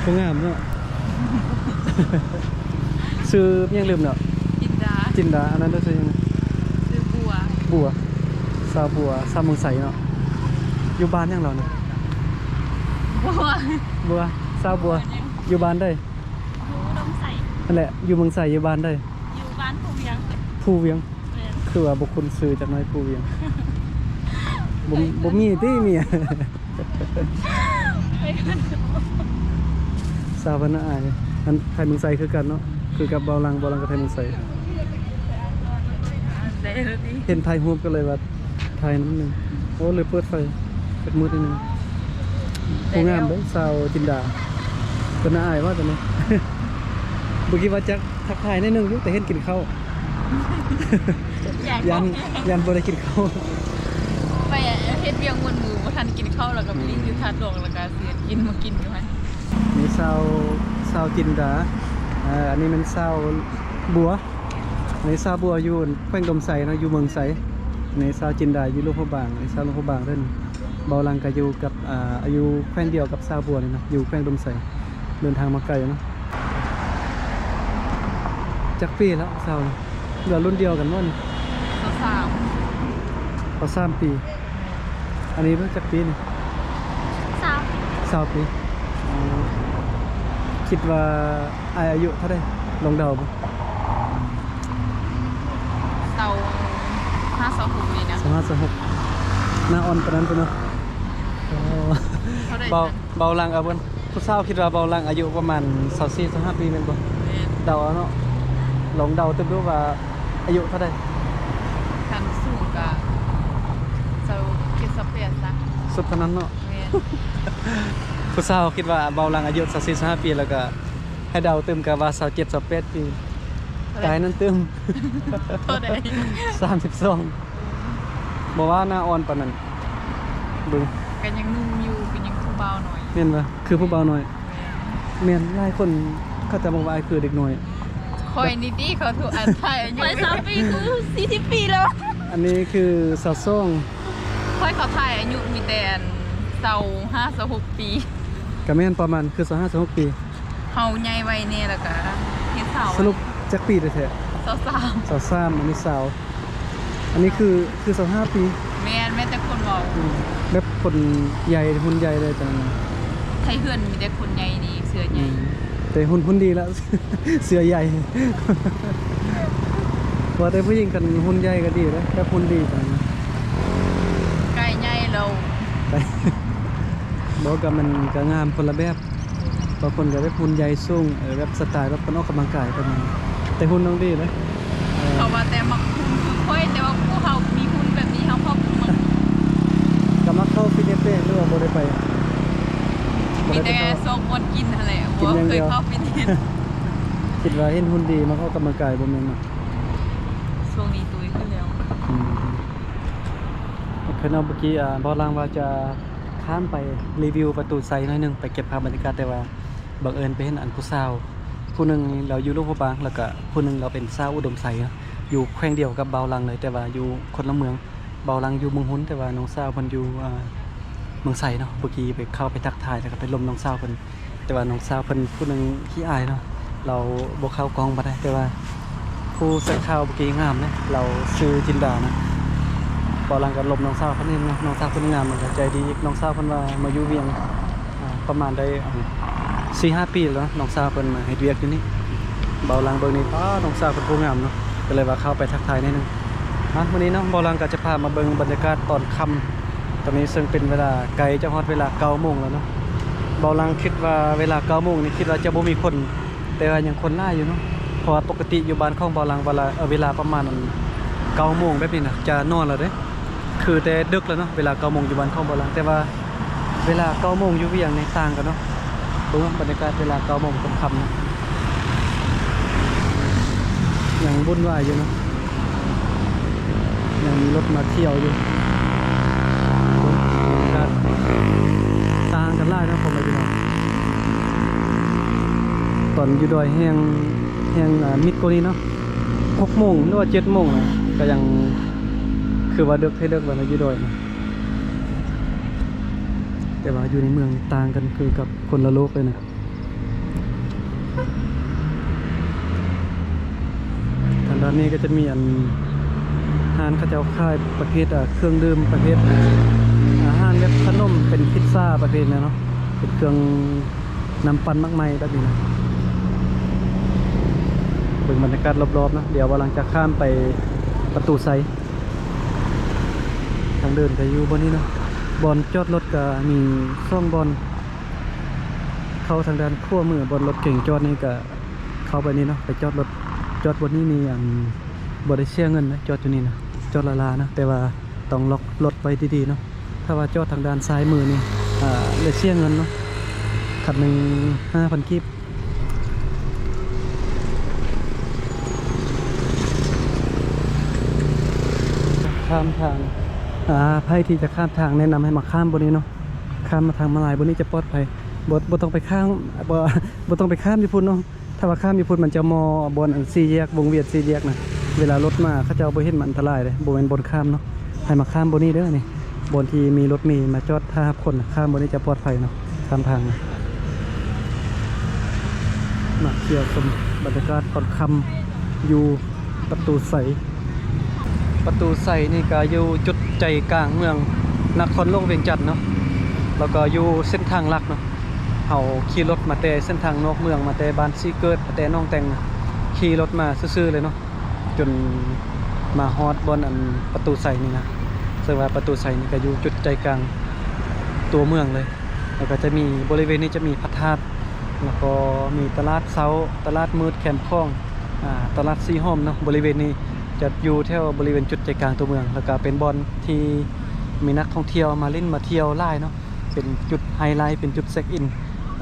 ຜູ້ງາມເນາະ. ຊື່ຫຍັງລືມແລ້ວ. ຈິນດາ. ຈິນດາ. ອັນນັ້ນເດີ ຊື່ຫຍັງ? ຊື່ບົວ. ບົວ. ສາວບົວ ສາວເມືອງໄຊເນາະ. ຢູ່ບ້ານຫຍັງລາວນີ້? ບົວ. ບົວ. ສາວບົວ ຢູ່ບ້ານໃດ? ຢູ່ອຸດົມໄຊ. ນັ້ນແຫຼະ ຢູ່ເມືອງໄຊ ຢູ່ບ້ານໃດ? ຢູ່ບ້ານພູວຽງ. ພູວຽງ. ແມ່ນ. ຄືວ່າບໍ່ຄຸ້ນຊື່ຈັກໜ້ອຍ ພູວຽງ. ບໍ່ ບໍ່ມີຕິເມຍ? ສາວບ້ານນາອາຍ ອັນໄທເມືອງໄຊຄືກັນເນາະ ຄືກັບບ່າວຫຼັງ ບ່າວຫຼັງກໍໄທເມືອງໄຊ. ເຫັນຖ່າຍຮູບກໍເລີຍວ່າຖ່າຍນຳໜຶ່ງ. ໂອ້ ເລີຍເປີດໄຟ ຈັກມືດໜຶ່ງ. ຜູ້ງາມເດ້ ສາວຈິນດາ. ເພິ່ນໜ້າອາຍວ່າຈັ່ງໃດ? ບໍ່ຄິດວ່າຈະທັກທາຍໜ້ອຍໜຶ່ງຢູ່ ແຕ່ເຫັນກິນເຂົ້າ. ຢ້ານ ຢ້ານບໍ່ໄດ້ກິນເຂົ້າ. ໄປເຮັດວຽກໝົດມື້ ບໍ່ທັນກິນເຂົ້າ ແລ້ວກໍໄປຫຼິ້ນຢູ່ທາດຫຼວງ ແລ້ວກໍຊື້ອັນກິນມາກິນຢູ່ຫັ້ນ. ນີ້ສາວ ສາວຈິນດາ. ເອີ ອັນນີ້ແມ່ນສາວບົວ. ອັນນີ້ສາວບົວຢູ່ແຂວງອຸດົມໄຊເນາະ ຢູ່ເມືອງໄຊ. ອັນນີ້ສາວຈິນດາຢູ່ຫຼວງພະບາງ. ອັນນີ້ສາວຫຼວງພະບາງເດີ. ບ່າວຫຼັງກໍຢູ່ກັບ ອ່າ ຢູ່ແຂວງດຽວກັບສາວບົວນີ້ນະ ຢູ່ແຂວງອຸດົມໄຊ. ເດີນທາງມາໄກເນາະ. ຈັກປີແລ້ວສາວນີ້? ເຫຼືອລຸ້ນດຽວກັນບໍ່ນີ້? ຊາວສາມ. ຊາວສາມປີ. ອັນນີ້ເພິ່ນຈັກປີນີ້? ຊາວ. ຊາວປີ. ອໍ ຄິດວ່າອ້າຍອາຍຸເທົ່າໃດ? ລອງເດົາເບິ່ງ. ຊາວຫ້າ ຊາວຫົກນີ້ນະ. ຊາວຫ້າ ຊາວຫົກ. ໜ້າອ່ອນປານນັ້ນພຸ້ນເນາະ. ອໍ ເທົ່າໃດ? ເບົາ ເບົາຫຼັງເອົາເບິ່ງ. ຜູ້ສາວຄິດວ່າເບົາຫຼັງອາຍຸປະມານຊາວສີ່ ຊາວຫ້າປີແມ່ນບໍ່? ແມ່ນ. ເດົາເອົາເນາະ. ລອງເດົາເບິ່ງດູວ່າອາຍຸເທົ່າໃດ? ຄັນສູງກະຊາວເຈັດ ຊາວແປດຊະ. ສຸດເທົ່ານັ້ນເນາະ. ແມ່ນ. ຜູ້ສາວຄິດວ່າເບົາຫຼັງອາຍຸຊາວສີ່ ຊາວຫ້າປີ ແລ້ວກະໃຫ້ເດົາຕື່ມກະວ່າຊາວເຈັດ ຊາວແປດປີ. ເທົ່າໃດ? ຕາຍນັ້ນຕື່ມ. ເທົ່າໃດ? ສາມສິບສອງ. ບໍ່ວ່າໜ້າອ່ອນປານນັ້ນ. ເບິ່ງ ກໍຍັງໜຸ່ມຢູ່ ກໍຍັງຄືບ່າວນ້ອຍ. ແມ່ນບໍ່? ຄືຜູ້ບ່າວນ້ອຍ. ແມ່ນ. ແມ່ນ ຫຼາຍຄົນເຂົາຈະບອກວ່າອ້າຍຄືເດັກນ້ອຍ. ຂ້ອຍນີ້ຕິ ເຂົາຖືກອັນຖ່າຍອາຍຸ ຂ້ອຍຊາວປີ ຄືສີ່ສິບປີແລ້ວ. ອັນນີ້ຄືຊາວສອງ. ຂ້ອຍເຂົາຖ່າຍອາຍຸມີແຕ່ອັນຊາວຫ້າ ຊາວຫົກປີ. ກໍແມ່ນປະມານຄືຊາວຫ້າ ຊາວຫົກປີ. ເຮົາໃຫຍ່ໄວແດ່ ແລ້ວກະເຮັດສາວ. ສະຫຼຸບຈັກປີແທ້ໆ? ຊາວສາມ. ຊາວສາມ ອັນນີ້ຊາວ. ອັນນີ້ຄື ຄືຊາວຫ້າປີ. ແມ່ນ ແມ່ນແຕ່ຄົນເວົ້າ. ອືມ ແບບຄົນໃຫຍ່ ຫຸ່ນໃຫຍ່ເລີຍຕອນນັ້ນ. ໄທເຮືອນມີແຕ່ຄົນໃຫຍ່ນີ້ ເສືອໃຫຍ່. ອືມ ແຕ່ຫຸ່ນ ຫຸ່ນດີລະ ເສືອໃຫຍ່. ວ່າແຕ່ຜູ້ຍິງຄັນຫຸ່ນໃຫຍ່ກໍດີເດ້ ແບບຫຸ່ນດີຕອນນັ້ນ. ໄກ່ໃຫຍ່ແລ້ວ. ບໍ່ ກໍມັນກໍງາມຄົນລະແບບ. ບາງຄົນກໍແບບຫຸ່ນໃຫຍ່ສູງ ເອີ ແບບສະໄຕແບບຄົນອອກກຳລັງກາຍປະມານ ແຕ່ຫຸ່ນຕ້ອງດີເດ້. ເອີ ເຂົາວ່າແຕ່ມັກຫຸ່ນຄືຂ້ອຍ ແຕ່ວ່າພວກເຮົາມີຫຸ່ນແບບນີ້ ເຮົາພວກມັກ ກໍມັກເຂົ້າຟິດເນສເດ້ ຫຼືວ່າບໍ່ໄດ້ໄປ? ມີແຕ່ຊອກບ່ອນກິນຫັ້ນແຫຼະ ບໍ່ເຄີຍເຂົ້າຟິດເນສ. ຄິດວ່າເຫັນຫຸ່ນດີ ມັກອອກກຳລັງກາຍ ບໍ່ແມ່ນເນາະ? ຊ່ວງນີ້ຕຸ້ຍຂຶ້ນແລ້ວ. ອືມ ໂອເຄເນາະ ເມື່ອກີ້ ອ່າ ບ່າວຫຼັງວ່າຈະຂ້າມໄປຣີວິວປະຕູໄຊໜ້ອຍໜຶ່ງ ໄປເກັບພາບບັນຍາກາດ ແຕ່ວ່າ ບັງເອີນໄປເຫັນອັນຜູ້ສາວຜູ້ໜຶ່ງ ລາວຢູ່ຫຼວງພະບາງ ແລ້ວກະຜູ້ໜຶ່ງລາວເປັນຊາວອຸດົມໄຊເນາະ ຢູ່ແຂວງດຽວກັບບ່າວຫຼັງເລີຍ ແຕ່ວ່າຢູ່ຄົນລະເມືອງ. ບ່າວຫຼັງຢູ່ເມືອງຮຸນ ແຕ່ວ່ານ້ອງສາວເພິ່ນຢູ່ ອ່າ ເມືອງໄຊເນາະ. ເມື່ອກີ້ໄປເຂົ້າໄປທັກທາຍ ແລ້ວກະໄປລົມນ້ອງສາວເພິ່ນ ແຕ່ວ່ານ້ອງສາວເພິ່ນຜູ້ໜຶ່ງຂີ້ອາຍເນາະ ລາວບໍ່ເຂົ້າກ້ອງປານໃດ. ແຕ່ວ່າຜູ້ໃສ່ຂ່າວເມື່ອກີ້ງາມເດ້ ລາວຊື່ຈິນດານະ. ບ່າວຫຼັງກໍລົມນ້ອງສາວເພິ່ນເອງເນາະ ນ້ອງສາວເພິ່ນງາມ ແລ້ວກໍໃຈດີອີກ. ນ້ອງສາວເພິ່ນວ່າມາຢູ່ວຽງ ອ່າ ປະມານໄດ້ ອ່າ ສີ່ຫ້າປີແລ້ວເນາະ ນ້ອງສາວເພິ່ນມາເຮັດວຽກຢູ່ນີ້. ບ່າວຫຼັງເບິ່ງນີ້ ປ້າ ນ້ອງສາວເພິ່ນຜູ້ງາມເນາະ ກໍເລີຍວ່າເຂົ້າໄປທັກທາຍໜ້ອຍໜຶ່ງ. ອ່ະ ມື້ນີ້ເນາະ ບ່າວຫຼັງກໍຈະພາມາເບິ່ງບັນຍາກາດຕອນຄ່ຳ. ຕອນນີ້ເຊິ່ງເປັນເວລາໃກ້ຈະຮອດເວລາເກົ້າໂມງແລ້ວເນາະ. ບ່າວຫຼັງຄິດວ່າເວລາເກົ້າໂມງນີ້ ຄິດວ່າຈະບໍ່ມີຄົນ ແຕ່ວ່າຍັງຄົນຫຼາຍຢູ່ເນາະ ເພາະວ່າປົກກະຕິຢູ່ບ້ານຂອງບ່າວຫຼັງ ເວລາ ເອີ ເວລາປະມານເກົ້າໂມງແບບນີ້ນະ ຈະນອນແລ້ວເດ້ ຄືແຕ່ດຶກແລ້ວເນາະ ເວລາເກົ້າໂມງຢູ່ບ້ານຂອງບ່າວຫຼັງ. ແຕ່ວ່າເວລາເກົ້າໂມງຢູ່ວຽງນີ້ຕ່າງກັນເນາະ. ເບິ່ງບັນຍາກາດເວລາເກົ້າໂມງຄ່ຳໆນະ ຍັງວຸ່ນວາຍຢູ່ເນາະ ຍັງມີລົດມາທ່ຽວຢູ່. ເບິ່ງບັນຍາກາດຕ່າງກັນຫຼາຍເນາະ ພໍ່ແມ່ພີ່ນ້ອງ. ຕອນຢູ່ດອຍແຮງ ແຮງ ອ່າ ມິດກວ່ານີ້ເນາະ ຫົກໂມງ ຫຼືວ່າເຈັດໂມງນະ ກໍຍັງຄືວ່າເດິກແທ້ເດິກວ່າຢູ່ດອຍນະ. ແຕ່ວ່າຢູ່ໃນເມືອງຕ່າງກັນ ຄືກັບຄົນລະໂລກເລີຍນະ. ຮ້ານນີ້ກໍຈະມີອັນ ຮ້ານເຂົາເຈົ້າຂາຍປະເພດ ເອີ ເຄື່ອງດື່ມ ປະເພດອາຫານແບບຂະໜົມ ເປັນພິດຊາ ປະເພດນັ້ນເນາະ ເປັນເຄື່ອງນ້ຳປັ່ນໝາກໄມ້ແບບນີ້ນະ. ເບິ່ງບັນຍາກາດລອບໆເນາະ. ດຽວວ່າຫຼັງຈາກຂ້າມໄປປະຕູໄຊ ທາງເດີນກໍຢູ່ບ່ອນນີ້ເນາະ. ບ່ອນຈອດລົດກໍມີສອງບ່ອນ ເຂົ້າທາງດ້ານຂວາມື ບ່ອນລົດເກັງຈອດນີ້ກໍ ເຂົ້າໄປນີ້ເນາະ ໄປຈອດລົດ. ຈອດບ່ອນນີ້ນີ້ ອັນ ບໍ່ໄດ້ເສຍເງິນນະ ຈອດຢູ່ນີ້ນະ ຈອດລ້າໆນະ ແຕ່ວ່າຕ້ອງລັອກລົດໄວ້ດີໆເນາະ. ຖ້າວ່າຈອດທາງດ້ານຊ້າຍມືນີ້ ອ່າ ໄດ້ເສຍເງິນເນາະ ຄັນໜຶ່ງຫ້າພັນກີບ. ຂ້າມທາງ ອ່າ ໃຜທີ່ຈະຂ້າມທາງ ແນະນຳໃຫ້ມາຂ້າມບ່ອນນີ້ເນາະ. ຂ້າມມາທາງມາລາຍ ບ່ອນນີ້ຈະປອດໄພ ບໍ່ ບໍ່ຕ້ອງໄປຂ້າມ ບໍ່ ບໍ່ຕ້ອງໄປຂ້າມຢູ່ພຸ້ນເນາະ. ຖ້າວ່າຂ້າມຢູ່ພຸ້ນ ມັນຈະໝໍ່ບ່ອນອັນສີ່ແຍກ ວົງວຽນສີ່ແຍກນະ. ເວລາລົດມາ ເຂົາເຈົ້າບໍ່ເຫັນ ມັນອັນຕະລາຍເດ້ ບໍ່ແມ່ນບ່ອນຂ້າມເນາະ. ໃຫ້ມາຂ້າມບ່ອນນີ້ເດີນີ້ ບ່ອນທີ່ມີລົດເມມາຈອດຖ້າຮັບຄົນນະ. ຂ້າມບ່ອນນີ້ຈະປອດໄພເນາະ ຂ້າມທາງນະ. ມາທ່ຽວຊົມບັນຍາກາດຕອນຄ່ຳຢູ່ປະຕູໄຊ. ປະຕູໄຊນີ້ກະຢູ່ຈຸດໃຈກາງເມືອງນະຄອນຫຼວງວຽງຈັນເນາະ ແລ້ວກໍຢູ່ເສັ້ນທາງຫຼັກເນາະ. ເຮົາຂີ່ລົດມາແຕ່ເສັ້ນທາງນອກເມືອງ ມາແຕ່ບ້ານສີເກີດ ມາແຕ່ໜອງແຕ່ງ ຂີ່ລົດມາຊື່ໆເລີຍເນາະ ຈົນມາຮອດບ່ອນອັນປະຕູໄຊນີ້ນະ. ເຊິ່ງວ່າປະຕູໄຊນີ້ກໍຢູ່ຈຸດໃຈກາງຕົວເມືອງເລີຍ ແລ້ວກໍຈະມີ ບໍລິເວນນີ້ຈະມີພະທາດ ແລ້ວກໍມີຕະຫຼາດເຊົ້າ ຕະຫຼາດມືດແຄມຂອງ ອ່າ ຕະຫຼາດສີຫອມເນາະ. ບໍລິເວນນີ້ຈະຢູ່ແຖວບໍລິເວນຈຸດໃຈກາງຕົວເມືອງ ແລ້ວກໍເປັນບ່ອນທີ່ມີນັກທ່ອງທ່ຽວມາຫຼິ້ນມາທ່ຽວຫຼາຍເນາະ. ເປັນຈຸດໄຮໄລ ເປັນຈຸດເຊັກອິນ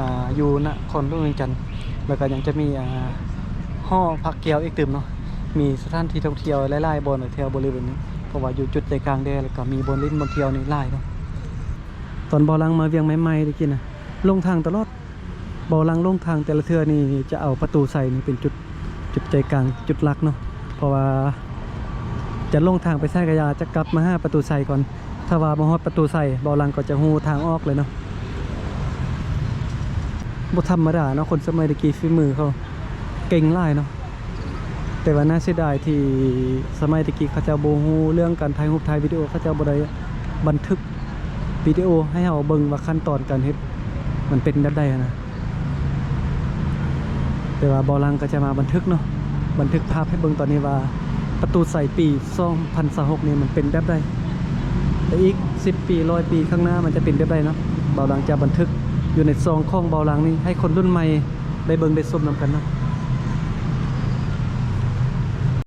ອ່າ ຢູ່ນະຄອນຫຼວງວຽງຈັນ. ແລ້ວກໍຍັງຈະມີ ອ່າ ຫໍພະແກ້ວອີກຕື່ມເນາະ ມີສະຖານທີ່ທ່ອງທ່ຽວຫຼາຍໆບ່ອນແຖວບໍລິເວນນີ້ ເພາະວ່າຢູ່ຈຸດໃຈກາງແດ່ ແລ້ວກໍມີບ່ອນຫຼິ້ນບ່ອນທ່ຽວນີ້ຫຼາຍເນາະ. ຕອນເບົາຫຼັງມາວຽງໃໝ່ໆ ແຕ່ກີ້ນະ ຫຼົງທາງຕະຫຼອດ. ເບົາຫຼັງຫຼົງທາງແຕ່ລະເທື່ອນີ້ຈະເອົາປະຕູໄຊນີ້ເປັນຈຸດ ຈຸດໃຈກາງ ຈຸດຫຼັກເນາະ ເພາະວ່າຈະຫຼົງທາງໄປໃສກໍຢ່າ ຈະກັບມາຫາປະຕູໄຊກ່ອນ. ຖ້າວ່າມາຮອດປະຕູໄຊ ເບົາຫຼັງກໍຈະຮູ້ທາງອອກເລີຍເນາະ. ບໍ່ທຳມະດາເນາະ ຄົນສະໄໝແຕ່ກີ້ ຝີມືເຂົາເກັ່ງຫຼາຍເນາະ. ແຕ່ວ່າໜ້າເສຍດາຍທີ່ສະໄໝແຕ່ກີ້ເຂົາເຈົ້າບໍ່ຮູ້ເລື່ອງການຖ່າຍຮູບຖ່າຍວິດີໂອ ເຂົາເຈົ້າບໍ່ໄດ້ບັນທຶກວິດີໂອໃຫ້ເຮົາເບິ່ງວ່າຂັ້ນຕອນການເຮັດມັນເປັນແບບໃດຫັ້ນນະ. ແຕ່ວ່າເບົາຫຼັງກໍຈະມາບັນທຶກເນາະ ບັນທຶກພາບໃຫ້ເບິ່ງຕອນນີ້ວ່າ ປະຕູໄຊປີສອງພັນຊາວຫົກນີ້ມັນເປັນແບບໃດ ແລະ ອີກສິບປີ ຮ້ອຍປີຂ້າງໜ້າມັນຈະເປັນແບບໃດເນາະ. ເບົາຫຼັງຈະບັນທຶກຢູ່ໃນຊ່ອງຂອງເບົາຫຼັງນີ້ ໃຫ້ຄົນລຸ້ນໃໝ່ໄດ້ເບິ່ງໄດ້ຊົມນຳກັນເນາະ.